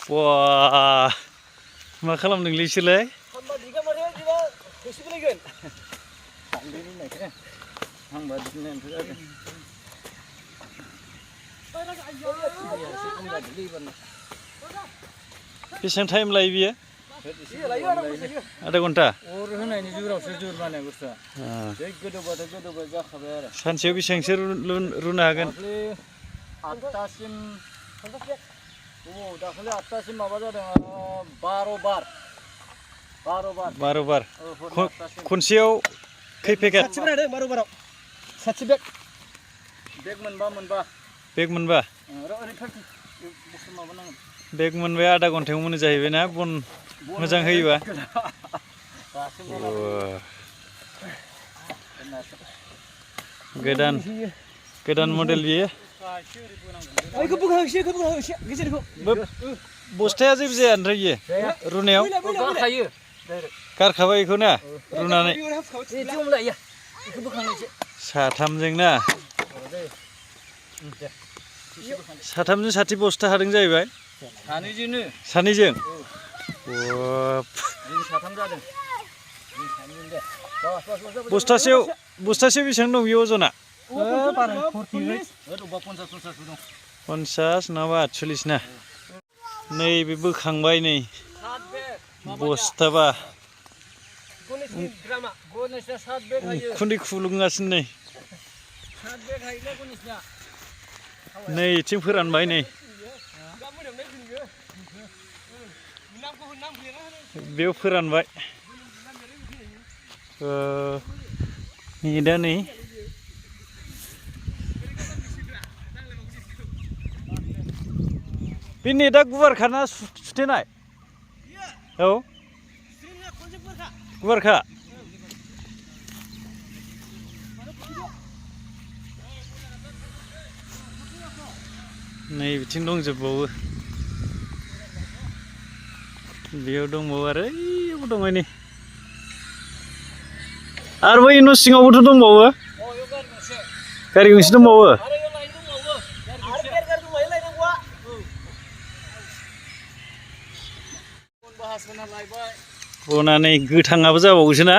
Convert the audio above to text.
Wah, मा खालामदों लिसोलाय? बेसेबां टाइम लायो बियो? आधा घन्टा? सानसेयाव बेसेबांसो रुनो हागोन? दाखालि 8टासिम माबा जादों 12 बार खनसेयाव खै पेकेट? 7 बार 12 बाराव 7 बेग मोनबा बेग मोनबा बेग मोनबाय आधा घन्टायाव मोनो जाहैबाय ना बन मोजां होयोबा गोदान मडेल बियो बस्थाया जेबो जाया ओमफ्राय बियो रुनायाव गारखाबाय बेखौ ना रुनानै साथामजों ना साथामजों 60 बस्ता हादों जाहैबाय सानैजों बस्थासेयाव बेसेबां दं बेयो अजना 50 नङाबा 48 ना नैबे बोखांबाय नै बस्थाबा उखुन्दै खुलुंगासिनो नै इथिं फोरानबाय नै बेयाव फोरानबाय दा नै बे नेटआ गुवारखाना सुथेनाय औ गुवारखा नै बिथिं दंजोबबावो बेयाव दंबावो आरो ओइयावबो दङ नै आरो बै न' सिङावबोथ' दंबावो गारि गंसे दंबावो बनानै गोथाङाबो जाबावोसो ना